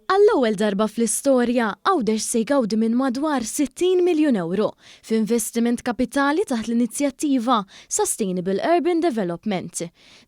Għall-ewwel darba fl-istorja, Għawdex se jgawdi minn madwar 60 miljun ewro f'investiment kapitali taħt l-inizjattiva Sustainable Urban Development.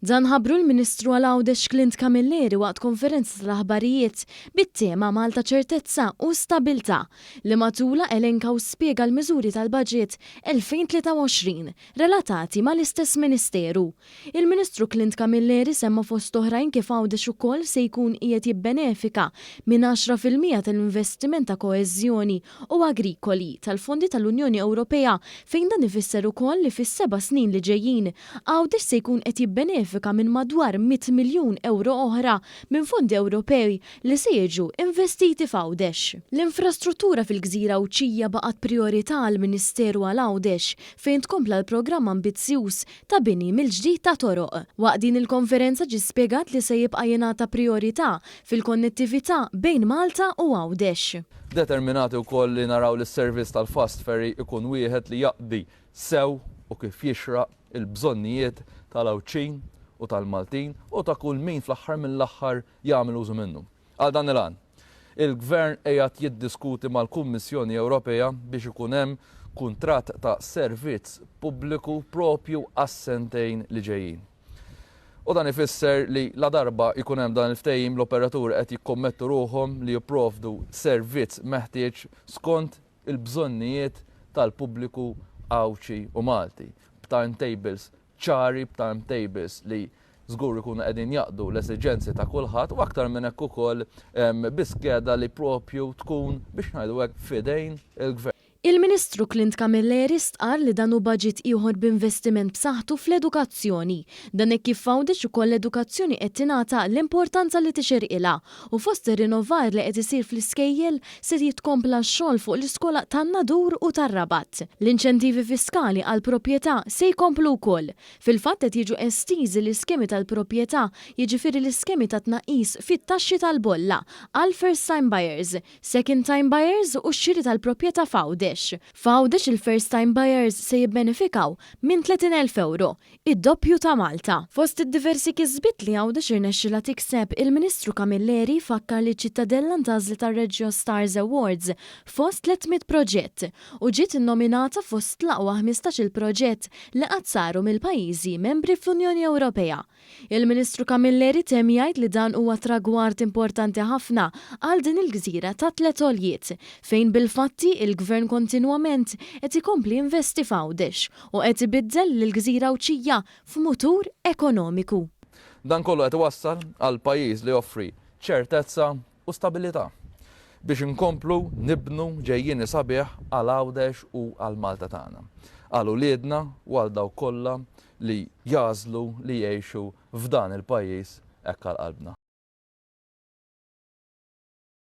Dan ħabbru l-Ministru għal Għawdex Clint Camilleri waqt konferenza tal-aħbarijiet bit-tema Malta Ċertezza u Stabbiltà li matulha elenka u spjega l-miżuri tal-Baġit 2023 relatati mal-istess Ministeru. Il-Ministru Clint Camilleri semma fost oħrajn kif Għawdex ukoll se jkun qiegħed jibbenefika minn 10% tal-investiment ta' koeżjoni u agrikoli tal-fondi tal-Unjoni Ewropea fejn dan ifisser ukoll li fis-seba' snin li ġejjin Għawdex se jkun qed jibbenefika minn madwar 100 miljun ewro oħra minn fondi Ewropej li se jiġu investiti f'Għawdex. L-infrastruttura fil-gżira Għawdxija baqgħet prijorità għall-Ministeru għal Għawdex fejn tkompla l-programm ambizzjuż ta' bini mill-ġdid ta' toroq. Waqt din il-konferenza ġie spjegat li se jibqa' jingħata prijorità fil-konnettività bejn Malta u Għawdex. Determinati wkoll li naraw li s-servizz tal-fast ferry ikun wieħed li jaqdi sew u kif jixraq il-bżonnijiet tal-Għawdxin u tal-Maltin u ta' kull min fl-aħħar mill-aħħar jagħmel użu minnu. Għal dan il-għan, il-Gvern qiegħed jiddiskuti mal-Kummissjoni Ewropea biex ikun hemm kuntratt ta' servizz pubbliku proprju għas-sentejn li ġejjin. U dan ifisser li ladarba jkun hemm dan il-ftehim l-operaturi qed jikkommettu ruħhom li jipprovdu servizz meħtieġ skont il-bżonnijiet tal-pubbliku Għawdxi u Malti, b'timetables ċari, b'timetables li żgur ikunu qegħdin jaqdu l-esiġenzi ta' kulħadd u aktar minn hekk ukoll bi skeda li proprju tkun biex ngħidu hekk f'idejn il-Gvern. Il-Ministru Clint Camilleri stqarr li dan hu baġit ieħor b'investiment b'saħħtu fl-edukazzjoni. Dan hekk kif f'Għawdex ukoll l-edukazzjoni qed tingħata l-importanza li tixirqilha u fost ir-rinnovar li qed isir fl-iskejjel se jitkompla x-xogħol fuq l-iskola tan-Nadur u tar-Rabat. L-inċentivi fiskali għall-proprjetà se jkomplu wkoll. Fil-fatt qed jiġu estiżi l-iskemi tal-proprjetà, jiġifieri l-iskemi ta' tnaqqis fit-taxxi tal-bolla għal first time buyers, second time buyers u x-xiri tal-proprjetà f'Għawdex. F'Għawdex il-first time buyers se jibbenefikaw minn 30,000 ewro, id-doppju ta' Malta. Fost id-diversi kisbiet li Għawdex irnexxilha tikseb, il-Ministru Camilleri fakkar li Ċittadella ntgħażlet għar-Reggio Stars Awards fost 300 proġett u ġiet innominata fost l-aqwa 15-il proġett li qatt saru mill-pajjiżi membri fl-Unjoni Ewropea. Il-Ministru Camilleri temm jgħid li dan huwa tragward importanti ħafna għal din il-gżira ta' tliet għoljiet, fejn bil-fatti il-Gvern kontinwament qed ikompli jinvesti f'Għawdex u qed ibiddel lill-gżira Għawdxija f'mutur ekonomiku. Dan kollu qed iwassal għal pajjiż li joffri ċertezza u stabilità biex inkomplu nibnu ġejjieni sabiħ għal Għawdex u għal Malta tagħna, għal uliedna u għal dawk kollha li jagħżlu li jgħixu f'dan il-pajjiż hekk għal qalbna.